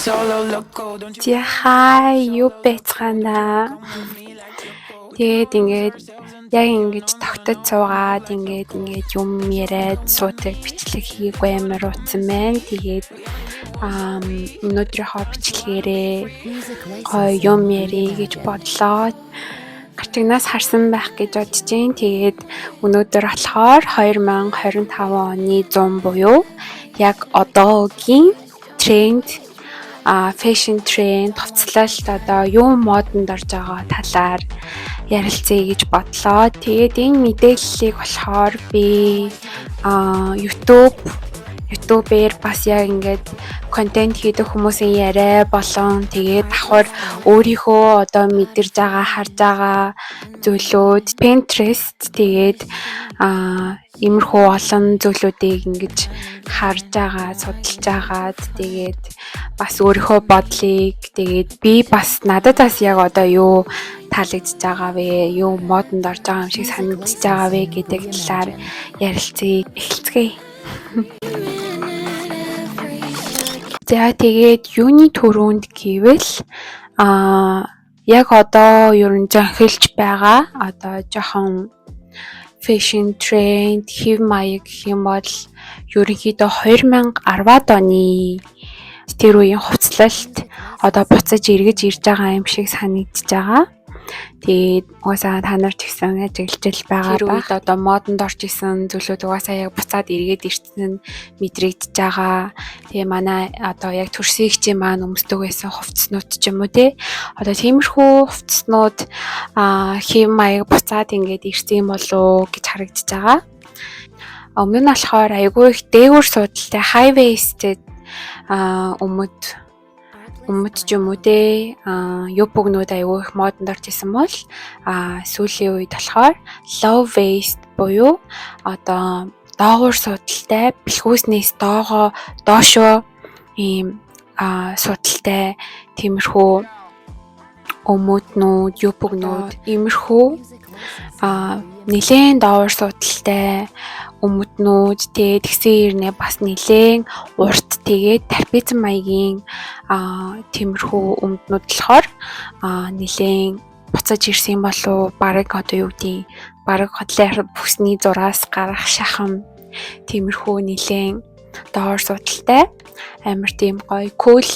За, хай, юу байцгаана. Тэгээд ингээд яг ингэж тогтож суугаад ингээд юм яриад суудаг бичлэг хийгээгүй амар удсан байна. Тэгээд өнөөдрийнхөө бичлэгээрээ гоё юм ярий гэж бодлоо. Гарчигнаас харсан байх гэж бодож байна. Тэгээд өнөөдөр болохоор 2025 оны 100 буюу яг одоогийн тренд, fashion тренд, хувцлалт, одоо юу модонд орж байгаа талаар ярилцъя гэж бодлоо. Тэгээд энэ мэдээллийг болохоор би YouTube-ээр бас яг ингээд контент хийдэг хүмүүсийн яриа болон тэгээд давхар өөрийнхөө одоо мэдэрж байгаа, харж байгаа зүйлүүд, Pinterest, тэгээд иймэрхүү олон зүйлүүдийг ингэж харж байгаа, судалж агаад, тэгээд бас өөрийнхөө бодлыг, тэгээд би бас надад бас яг одоо юу таалагдж байгаа вэ, юу модонд орж байгаа юм шиг санагдаж байгаа вэ гэдэг талаар ярилцъя. Эхэлцгээе. За, тэгээд юуны түрүүнд гэвэл яг одоо ер нь зөнхөлж байгаа одоо жоохон fashion тренд, хэв маяг гэх юм бол ерөнхийдөө 2010-ад оны тэр үеийн хувцлалт одоо буцаж эргэж ирж байгаа юм шиг санагдаж байгаа. Тэгээд угаасаа та нар ч гэсэн ажиглаж л байгаа. Тэр үед одоо модонд орж исэн зүйлүүд угаасаа яг буцаад эргээд ирсэн нь мэдрэгдэж байгаа. Тэгээ манай одоо яг төрсөн эгчийн маань өмсдөг байсан хувцснууд ч юм уу, те. Одоо тиймэрхүү хувцснууд, хэв маяг буцаад ингээд ирсэн юм болов уу гэж харагдаж байгаа. Өмнө нь болохоор айгүй их дээгүүр суудалтай, high waisted өмд ч юм уу, те, юбкнууд айгүй их модонд орж исэн бол сүүлийн үед болохоор low waist буюу одоо доогуур суудалтай, бэлхүүснээс доошоо ийм суудалтай тиймэрхүү өмднүүд, юбкнууд, иймэрхүү нэлээн доогуур суудалтай өмднүүд, тэгээд тэгсэн хэрнээ бас нэлээн урт, тэгээд трапецэн маягийн тиймэрхүү өмднүүд болохоор нэлээн буцаж ирсэн болов, бараг одоо юу гэдгийг, бараг хотлын бүсний зураас гарах шахам тиймэрхүү нэлээн доор суудалтай, амар тийм гоё, cool.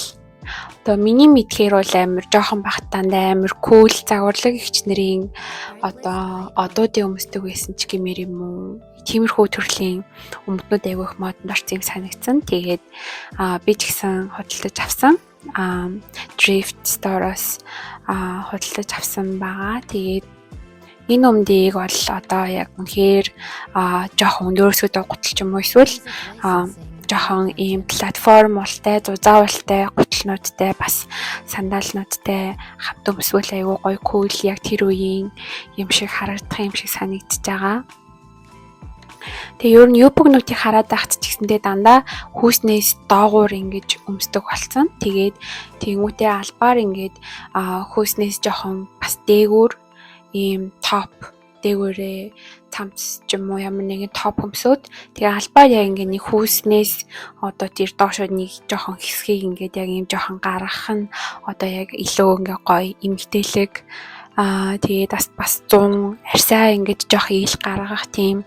Одоо миний мэдхээр бол амар жоохон байхдаа амар cool загварлаг эгч нарын одоо одуудын өмсдөг байсан ч гэмээр юм уу. Тиймэрхүү төрлийн өмднүүд айгүй их модонд орсон юм санагдсан. Тэгээд би ч гэсэн худалдаж авсан. Thrift store-оос худалдаж авсан байгаа. Тэгээд энэ өмдийг бол одоо яг үнэхээр жоохон өндөр өсгөтэй гутал ч юм уу, эсвэл жоохон ийм платформ ултай, зузаан ултай гутлнуудтай, бас сандалнуудтай хамт өмсвөл айгүй гоё, cool, яг тэр үеийн юм шиг харагдах юм шиг санагдаж байгаа. Тэгээ ер нь юбкнуудыг хараад байхад ч гэсэндээ дандаа хүйснээс доогуур ингэж өмсдөг болсон. Тэгээд тэнгүүтээ албаар ингээд хүйснээс жоохон бас дээгүүр ийм топ, дээгүүрээ цамц ч юм уу, ямар нэгэн топ өмсөөд, тэгээ албаар яг ингээд нэг хүйснээс одоо тэр доошоо нэг жоохон хэсгийг ингээд яг ийм жоохон гаргах нь одоо яг илүү ингээ гоё эмэгтэйлэг, тэгээд бас 100 арьсаа ингэж жоох ил гаргах тийм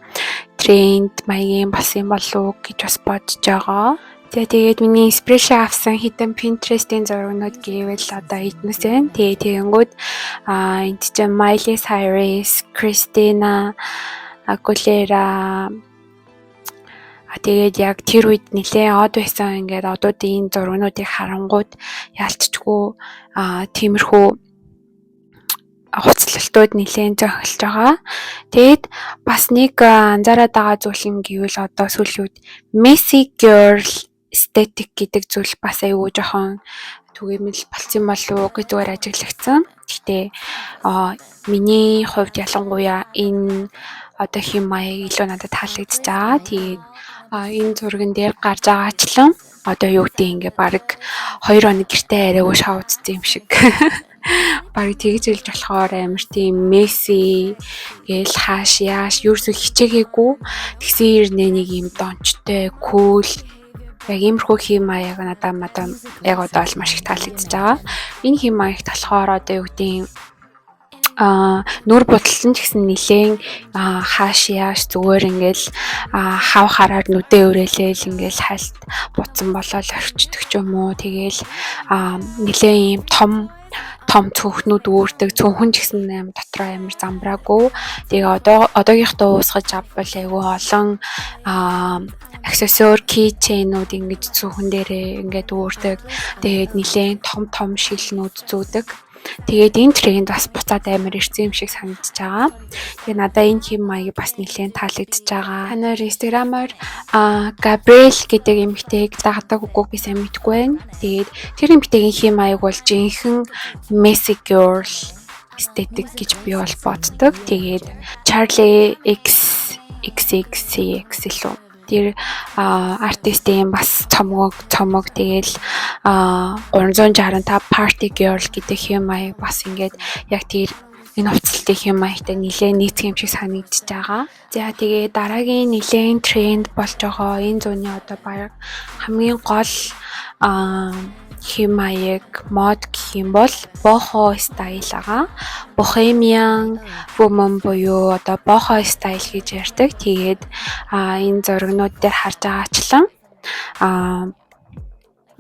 тренд маягийн болсон юм болов уу гэж бас бодож байгаа. За, тэгээд миний inspiration авсан хэдэн Pinterest-ийн зурагнууд гэвэл одоо эднээс байна. Тэгээ тэгэнгүүт энд чинь Miley Cyrus, Christina Aguilera, тэгээд яг тэр үед нэлээд од байсан ингээд одуудын зурагнуудыг харангууд яалтчгүй тиймэрхүү хувцлалтууд нэлээд зөнхөлж байгаа. Тэгээд бас нэг анзаараад байгаа зүйл нь гэвэл одоо сүүлийн үед messy girl aesthetic гэдэг зүйл бас аюу жоохон түгээмэл болсон болов уу гэж зүгээр ажиглагдсан. Гэхдээ миний хувьд ялангуяа энэ одоо хэв маяг илүү надад таалагдж байгаа. Тэгээд энэ зурган дээр гарч байгаачлан одоо юу гэдэг, ингээ баг 2 хоног гэртээ арайгүй шоудсан юм шиг. Бараг тэгж хэлж болохоор амар тийм messy гээл хааш яаш ерөөсөө хичээгээгүй. Тэгсэн хэрнээ нэг юм дончтой, cool. Яг иймэрхүү хэв маяг надад яг одоо бол маш их таалагдчихж байгаа. Энэ хэв маягт болохоор одоо юу гэдгийг нүүр будалт нь ч гэсэн нэлээн хааш яаш зүгээр ингээл хав хараар нүдээ өрөөлөөл ингээл хальт будсан болоод орчдөг ч юм уу. Тэгээл нэлээн ийм том том цүнхнүүд үүрдэг. Цүнхэн ч гэсэн аим дотроо амар замбраагүй. Тэгээ одоогийнхтоо уусгаж авбал айгүй олон аксессуар, keychain-ууд ингэж цүнхэн дээрээ ингээд үүрдэг. Тэгээд нэлээн том том шилнүүд зүүдэг. Тэгээд энэ тренд бас буцаад амар ирсэн юм шиг санагдаж байгаа. Тэгээ надаа энэ хэв маяг бас нэлээн таалагдчихж байгаа. Та нар Instagram-аар Gabriel гэдэг эмэгтэйг дагадаг үгүй би сайн мэдэхгүй байна. Тэгээд тэр эмэгтэйгийн хэв маяг бол жинхэнэ messy girl aesthetic гэж би бол боддог. Тэгээд Charli X XXCX илүү тэр артистийн бас цомог, тэгэл 365 Party Girl гэдэг хэв маяг бас ингээд яг тэр энэ хувцаслалтын хэв маягтай нэлээд нийцэх юм шиг санагдчихж байгаа. За, тэгээ дараагийн нэлээд тренд болж байгаа, энэ зууны одоо баг хамгийн гол хэв маяг, мод гэх юм бол boho style байгаа. Bohemian woman буюу одоо boho style гэж ярьдаг. Тэгээд энэ зурагнууд дээр харж байгаачлан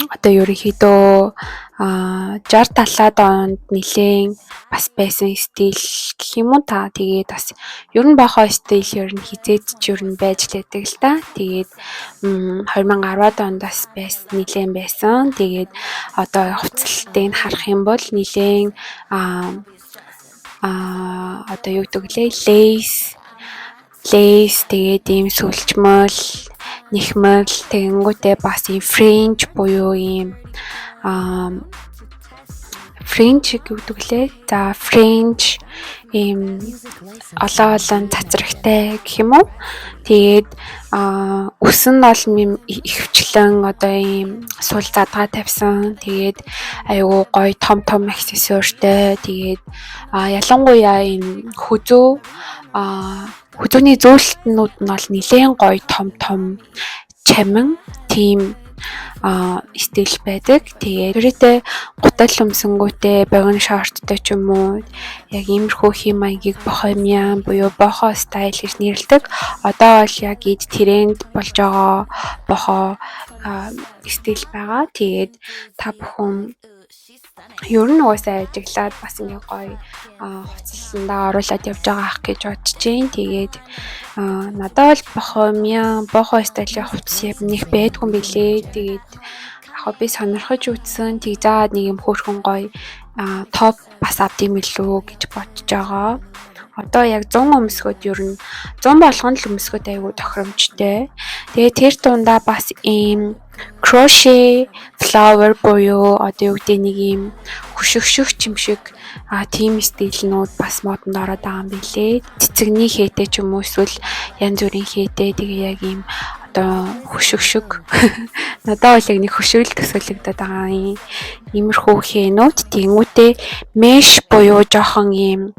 одоо ерөнхийдөө 60 70-аад онд нэлээн бас байсан стил гэх юм уу та. Тэгээд бас ер нь boho стил ер нь хэзээд ч ер нь байж л байдаг л та. Тэгээд 2010-аад онд бас байсан, нэлээн байсан. Тэгээд одоо хувцаслалтыг харах юм бол нэлээн одоо юу гэдэг лээ, lace, тэгээд ийм сүлжмөл, нэхмэл, тэгэнгүүтээ бас ийм fringe буюу ийм fringe гэдэг лээ. За, fringe ийм олон олон цацрагтай гэх юм уу. Тэгээд үс нь бол ихэвчлэн одоо ийм сул задгаа тавьсан. Тэгээд айгүй гоё том том аксессуартай. Тэгээд ялангуяа ийм хүзүүний зөөлтнүүд нь бол нэлээн гоё том том чамин тийм стил байдаг. Тэгээд тэрийтэй гутал өмсөнгүүтээ богино шорттой ч юм уу, яг иймэрхүү хэв маягийг bohemian буюу boho style гэж нэрлэдэг. Одоо бол яг эд тренд болж байгаа boho стил байгаа. Тэгээд та бүхэн ер нь угаасаа ажиглаад бас ингээ гоё хувцаслалтандаа оруулаад явж байгаа ах гэж бодож байна. Тэгээд надад бол bohemian, boho style-ийн хувцас яг нэг байдгүй юм билээ. Тэгээд яг би сонирхож үзсэн. Тэг заад нэг юм хөөрхөн гоё топ бас авд юм илүү гэж бодож байгаа. Одоо яг 100 өмсгөөд ер нь 100 болгоно л өмсгөөд айгүй тохиромжтой. Тэгээ тэр дундаа бас ийм crochet flower буюу одоо юу гэдэг нэг ийм хөшөгшөх юм шиг тийм стилнүүд бас модонд ороод байгаа юм билээ. Цэцэгний хээтэй ч юм уу, эсвэл янз бүрийн хээтэй, тэгээ яг ийм одоо хөшөгшөг, надад бол яг нэг хөшөглөл төсөөлөгдөд байгаа юм. Иймэрхүү хээнүүд, тэнгүүтээ mesh буюу жоохон ийм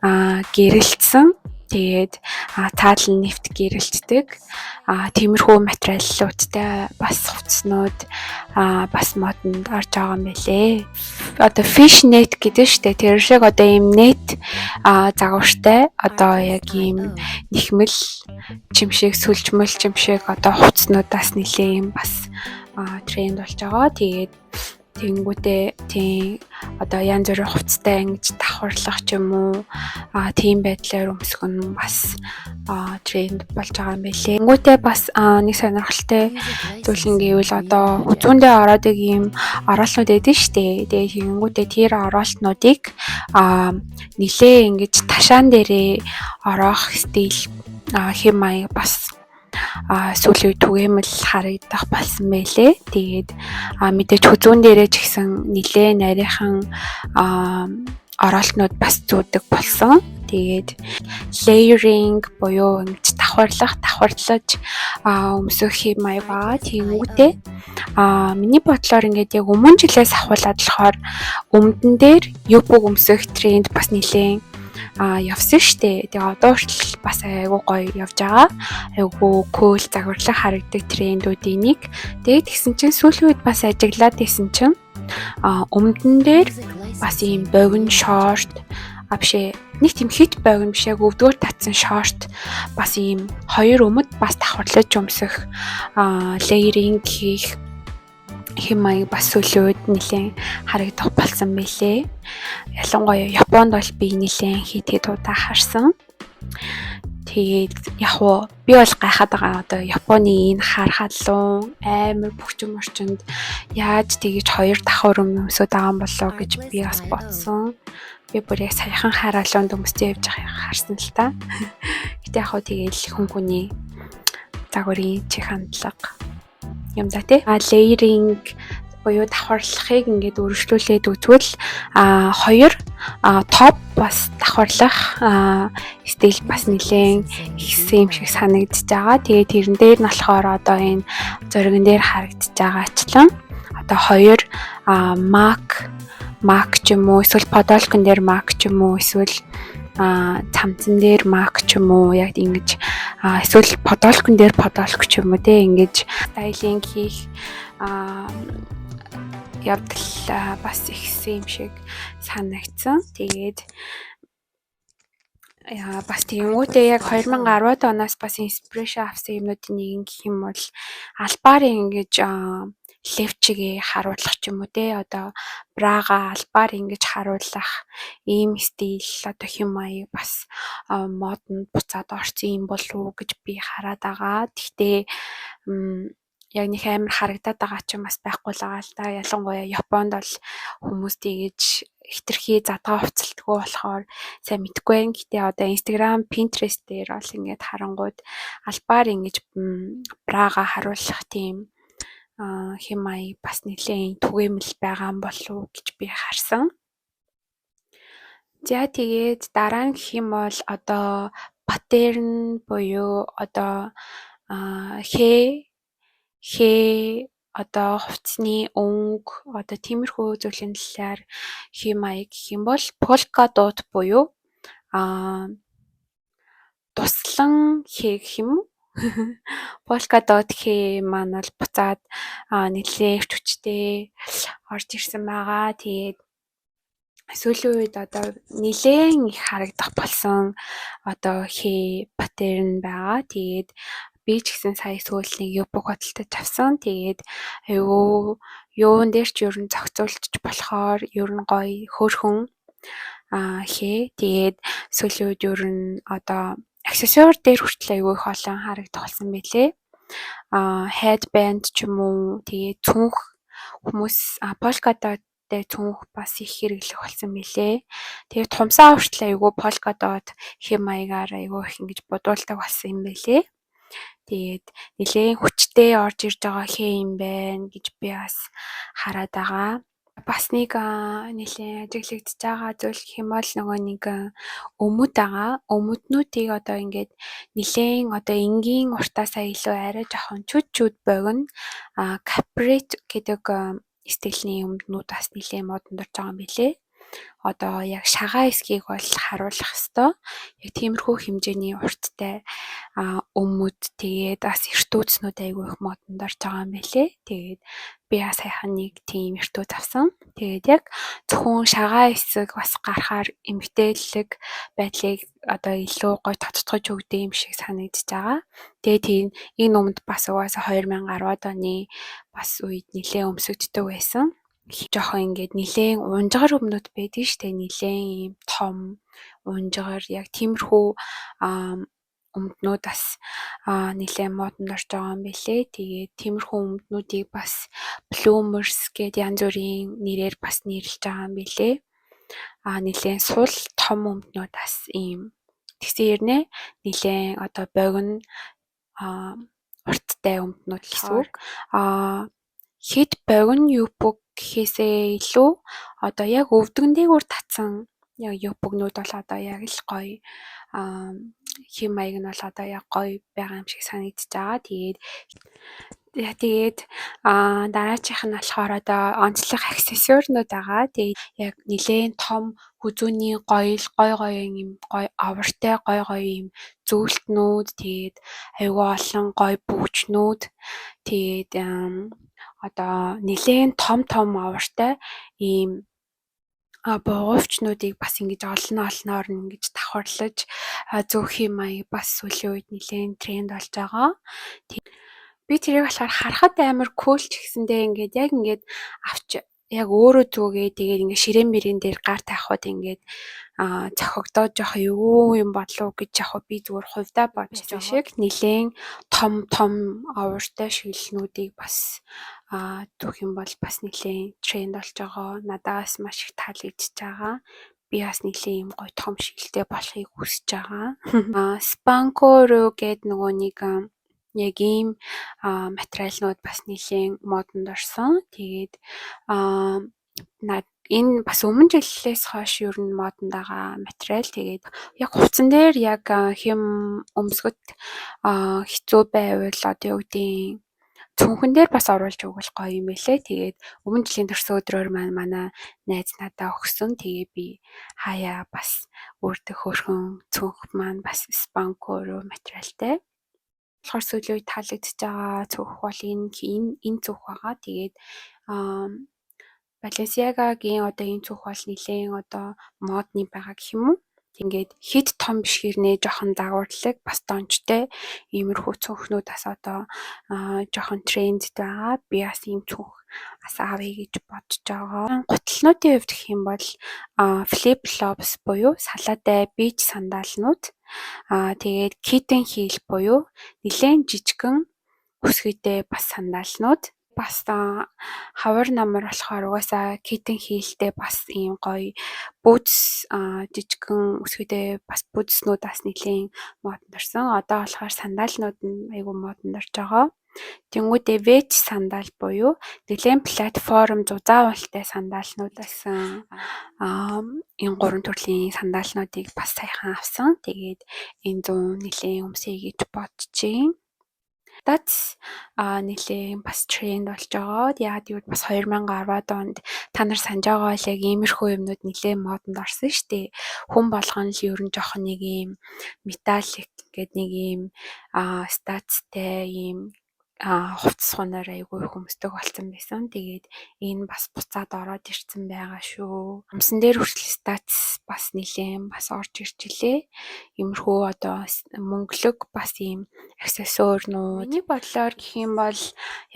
гэрэлтсэн. Тэгээд цаадал нь нэвт гэрэлтдэг. Тиймэрхүү материалуудтай бас хувцснууд бас модонд орж байгаа юм байлээ. Одоо fish net гэдэг штэ. Тэр шиг одоо ийм net загвартай одоо яг ийм нэхмэл чимшиг, сүлжмэл чимшиг одоо хувцснуудаас нэлээ юм бас тренд болж байгаа. Тэгээд тэгэнгүүтээ тийм одоо янз бүрийн хувцастай ингэж давхарлах ч юм уу, тийм байдлаар өмсөх нь бас тренд болж байгаа юм байлээ. Тэгэнгүүтээ бас нэг сонирхолтой зүйл нь гэвэл одоо хүзүүндээ ороодог ийм ороолтнууд байдаг штэ. Тэгээ тэгэнгүүтээ тэр ороолтнуудыг нилээ ингэж ташаан дээрээ ороох стил, хэв маяг бас сүүлийн үед түгээмэл харагдах болсон байлээ. Тэгээд мэдээж хүзүүн дээрээ ч гэсэн нилээ нарийнхан ороолтнууд бас зүүдэг болсон. Тэгээд layering буюу ингэж давхарлах, давхарлаж өмсөх хэв маяг байгаа. Тэнгүүтээ миний бодлоор ингээд яг өмнө жилээс ахуулаад болохоор өмдөн дээр юбок өмсөх тренд бас нэлээн явсан штэ. Тэгээ одоо хүртэл бас айгүй гоё явж байгаа. Айгүй cool, загварлаг харагдаг трендүүдийн нэг. Тэгээд тэгсэн чинь сүүлийн үед бас ажиглаад исэн чинь өмдөн дээр бас ийм богино шорт, а бишээ, нэг тийм хэт богино биш, яг өвдгөөр татсан шорт, бас ийм хоёр өмд бас давхарлаж өмсөх, layering хийх хэм маяг бас сүүлийн үед нэлээд харагдах болсон байлээ. Ялангуяа Японд бол би нэлээд хэд хэд удаа харсан. Тэгээд яг уу би бол гайхаад байгаа, одоо Японы энэ хар халуун амар бөхчм орчинд яаж тэгэж хоёр давхар өмсөд байгаа юм болоо гэж би бас бодсон. Би бүр яг саяхан хар халуунд өмсдөж явж байгааг харсан л та. Гэтэ яг хуу тэгэл хүн хүний загварын чих хандлага юм да, тий. А layering буюу давхарлахыг ингээд өргөжлүүлээд үзвэл хоёр топ бас давхарлах стил бас нэлээд ихсэн юм шиг санагдаж байгаа. Тэгээ тэрэн дээр нь болохоор одоо энэ зурган дээр харагдаж байгаачлан одоо хоёр мак мак ч юм уу, эсвэл подолкон дээр мак ч юм уу, эсвэл цамцан дээр мак ч юм уу, яг ингэж, эсвэл подолкон дээр подолк ч юм уу, те, ингэж styling хийх явдал бас ихсэн юм шиг санагдсан. Тэгээд яа, бас тэгэнгүүтээ яг 2010-ад оноос бас inspiration авсан юмнуудын нэг нь гэх юм бол албаар ингэж левчигээ харуулах ч юм уу, те, одоо брагаа албаар ингэж харуулах ийм стил, одоо хэм маяг бас модонд буцаад орсон юм болов уу гэж би хараад байгаа. Гэхдээ яг нэг амар харагдаад байгаа ч юм бас байхгүй л байгаа л да. Ялангуяа Японд бол хүмүүс тэгэж хэтэрхий задгаа хувцалдаггүй болохоор сайн мэдэхгүй байна. Гэтэ одоо Instagram, Pinterest дээр бол ингээд харангууд албаар ингэж брагаа харуулах тийм хэм маяг бас нэлээд түгээмэл байгаа юм болов уу гэж би харсан. За, тэгээд дараа нь гэх юм бол одоо pattern буюу одоо хээ одоо хувцсны өнгө, одоо тиймэрхүү зүйлийн талаар хэм маяг гэх юм бол polka dot буюу туслан хээ гэх юм уу? Polka dot хээ маань бол буцаад нэлээд эрч хүчтэй орж ирсэн байгаа. Тэгээд сүүлийн үед одоо нэлээд их харагдах болсон одоо хээ pattern байгаа. Тэгээд би ч гэсэн сая сүүл нэг юбка худалдаж авсан. Тэгээд айгүй юун дээр ч ер нь зохицуулчих болохоор ер нь гоё хөөрхөн хээ. Тэгээд сүүлийн үед ер нь одоо аксессуар дээр хүртэл айгүй их олон харагдах болсон байлээ. Headband ч юм уу, тэгээд цүнх, хүмүүс polka dot-тай цүнх бас их хэрэглэх болсон билээ. Тэгээд тумсаа хүртэл айгүй polka dot хэм маягаар айгүй их ингэж будуулдаг болсон юм байлээ. Тэгээд нэлээн хүчтэй орж ирж байгаа хээ юм байна гэж би бас хараад байгаа. Бас нэг нэлээн ажиглагдаж байгаа зүйл гэх юм бол нөгөө нэг өмд байгаа. Өмднүүдийг одоо ингээд нэлээн одоо энгийн уртаасаа илүү арай жоохон чүд чүд богино, capri гэдэг стилийн өмднүүд бас нэлээн модонд орж байгаа юм билээ. Одоо яг шагаа хэсгийг бол харуулах ёстой. Яг тиймэрхүү хэмжээний урттай өмд, тэгээд бас эртүүцнүүд айгүй их модонд орж байгаа юм билээ. Тэгээд би бас саяхан нэг тийм эртүүц авсан. Тэгээд яг зөвхөн шагаа хэсэг бас гарахаар эмэгтэйлэг байдлыг одоо илүү гоё тодотгож өгдөг юм шиг санагдаж байгаа. Тэгээд тийм энэ өмд бас угаасаа 2010-ад оны бас үед нэлээн өмсөгддөг байсан. Жоохон ингээд нэлээн унжгар өмнүүд байдаг штэ, нэлээн ийм том унжгар, яг тиймэрхүү өмднүүд бас нэлээн модонд орж байгаа юм билээ. Тэгээд тиймэрхүү өмднүүдийг бас bloomers гээд янз бүрийн нэрээр бас нэрлэж байгаа юм билээ. Нэлээн сул том өмднүүд бас ийм тэгсэн хэрнээ нэлээн одоо богино урттай өмднүүд гэсэн үг. Хэт богино юбка гэхээсээ илүү одоо яг өвдгөн дээгүүр татсан яг юбкнууд бол одоо яг л гоё хэм маяг нь бол одоо яг гоё байгаа юм шиг санагдаж байгаа. Тэгээд Тэгээд дараачих нь болохоор одоо онцлог аксессуарнууд байгаа. Тэгээд яг нэлээн том хүзүүний гоё гоё гоё юм гоё овартай гоё гоё юм зөөлтнүүд, тэгээд аягүй олон гоё бүүчнүүд, тэгээд одоо нэлээн том том овартай ийм бугуувчнуудыг бас ингэж олон олноор нь ингэж давхарлаж зөөх юм маяг бас сүүлийн үед нэлээн тренд болж байгаа. Би тэрийг болохоор харахад амар cool ч гэсэндээ ингээд яг ингээд авч яг өөрөө зүүгээ, тэгээд ингээд ширээн мөрийн дээр гар тавихад ингээд цохигдоод жоох эвгүй юм болов гэж яг би зүгээр хувьдаа бодсон шиг нэлээн том том овартай шилнүүдийг бас зүүх юм бол бас нэлээн тренд болж байгаа. Надаас маш их таалагдчихж байгаа. Би бас нэлээн юм гоё том шилтэй болохыг хүсэж байгаа. Spanko гэдэг нөгөө нэг яг ийм материалнууд бас нэлээн модонд орсон. Тэгээд энэ бас өмнө жилээс хойш ер нь модонд байгаа материал. Тэгээд яг хувцсан дээр яг хэм өмсгөд хэцүү байвал одоо юу гэдгийг цүнхэн дээр бас оруулж өгвөл гоё юм байлээ. Тэгээд өмнө жилийн төрсөн өдрөөр маань манай найз надаа өгсөн. Тэгээ би хаяа бас өөртөө хөөрхөн цүнх маань бас spanko материалтай. Болохоор сүүлийн үед таалагдчихж байгаа цүнх бол энэ цүнх байгаа. Тэгээд Balenciaga-гийн одоо энэ цүнх бол нэлээн одоо модны байгаа гэх юм уу. Ингээд хэд том биш хэрнээ жоохон загварлаг, бас донжтой иймэрхүү цүнхнүүд бас одоо жоохон трендд байгаа. Би бас ийм цүнх бас авъя гэж бодож байгаа. Гутлнуудын хувьд гэх юм бол flip flops буюу салаатай beach сандалнууд, тэгээд kitten heel буюу нэлээн жижигхэн өсгийтэй бас сандалнууд, бас хавар намар болохоор угаасаа kitten heel-тэй бас ийм гоё бүүз, жижигхэн өсгийтэй бас бүүзнүүд бас нэлээн модонд орсон. Одоо болохоор сандалнууд нь аягүй модонд орж байгаа. Тэнгүүдээ wedge сандал буюу нэлээн платформ зузаан сандалнууд байсан. Энэ гурван төрлийн сандалнуудыг бас саяхан авсан. Тэгээд энэ зун нэлээн өмсөе гэж бодож байна. Дац нэлээн бас тренд болж байгаа. Яагаад гэвэл бас 2010-ад онд та нар санаж байгаа бол яг иймэрхүү юмнууд нэлээн модонд орсон шүү дээ. Хүн болгон л ер нь жоохон нэг ийм metallic ингээд нэг ийм статустай ийм хувцас хунаар аягүй их өмсдөг болсон байсан. Тэгээд энэ бас буцаад ороод ирсэн байгаа шүү. Өмсөн дээр хүртэл статус бас нэлээн бас орж ирж илээ. Иймэрхүү одоо мөнгөлөг бас ийм аксессуарнууд. Миний бодлоор гэх юм бол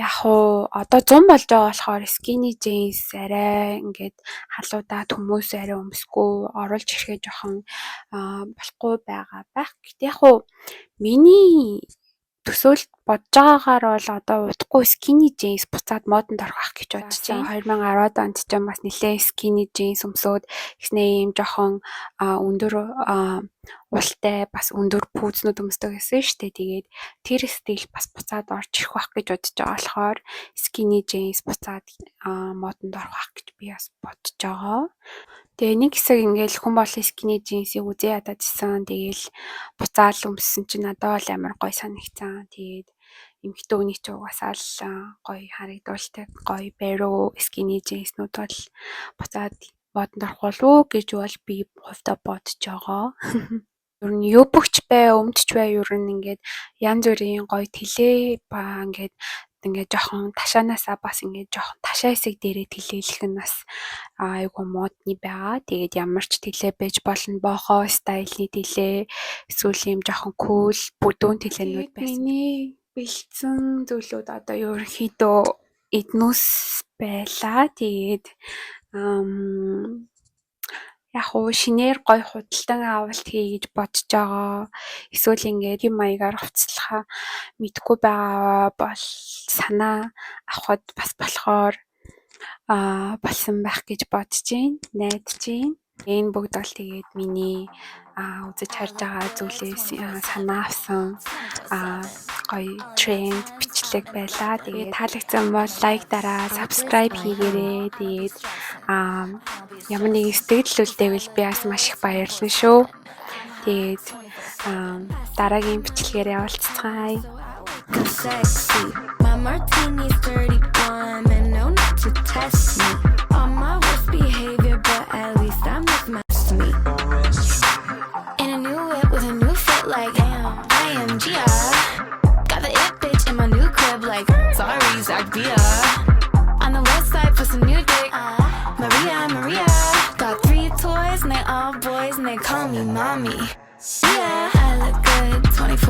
яг уу одоо 100 болж байгаа болохоор skinny jeans арай ингээд халуудаад хүмүүс арай өмсөхгүй, оруулж ирэхээ жоохон болохгүй байгаа байх. Гэтэ яг уу миний төсөөлт бодож байгаагаар бол одоо удахгүй skinny jeans буцаад модонд орох байх гэж бодож байна. 2010-ад онд ч бас нэлээд skinny jeans өмсөөд тэгснээ ийм жоохон өндөр ултай бас өндөр пүүзнүүд өмсдөг гэсэн шүү дээ. Тэгээд тэр стил бас буцаад орж ирэх байх гэж бодож байгаа болохоор skinny jeans буцаад модонд орох байх гэж би бас бодож байгаа. Тэгээ нэг хэсэг ингээл хүн болгон skinny jeans-ийг үзээ ядаад исэн. Тэгээл буцаал өмссөн чинь надад бол амар гоё санагцсан. Тэгээд эмэгтэй хүний чинь угаасаа л гоё харагдуулдаг, гоё бариу skinny jeans-нүүд бол буцаад модонд орох болов уу гэж бол би хувьдаа бодож байгаа. Ер нь юбка ч бай, өмд ч бай, ер нь ингээд янз бүрийн гоё тэлээ ба ингээд жоохон ташаанаасаа бас ингээд жоохон ташаа хэсэг дээрээ тэлээлэх нь бас аягүй модны байгаа. Тэгээд ямар ч тэлээ байж болно. Boho style-ны тэлээ эсвэл ийм жоохон cool бүдүүн тэлээнүүд байсан. Миний бэлдсэн зүйлүүд одоо ерөнхийдөө эднүс байлаа. Тэгээд яг уу шинээр гоё худалдан авалт хийе гэж бодож байгаа. Эсвэл ингээд хэм маягаар хувцаслахаа мэдэхгүй байгаа бол санаа авахад бас болохоор болсон байх гэж бодож байна, найдаж байна. Энэ бүгд бол тэгээд миний үзэж харж байгаа зүйлээс санаа авсан гоё тренд бичлэг байлаа. Тэгээд таалагдсан бол like дараа, subscribe хийгээрэй. Тэгээд ямар нэгэн сэтгэгдэл үлдээвэл би бас маш их баярлана шүү. Тэгээд дараагийн бичлэгээр уулзацгаая. Sexy. Martini's 31 and no, not to test me. On my worst behavior, but at least I'm with my me. In a new whip with a new fit, like damn, I am Gia. Got the it bitch in my new crib, like sorry, Zach Bia. On the west side for some new dick. Maria, Maria. Got three toys and they all boys and they call me mommy. Yeah, I look good 24.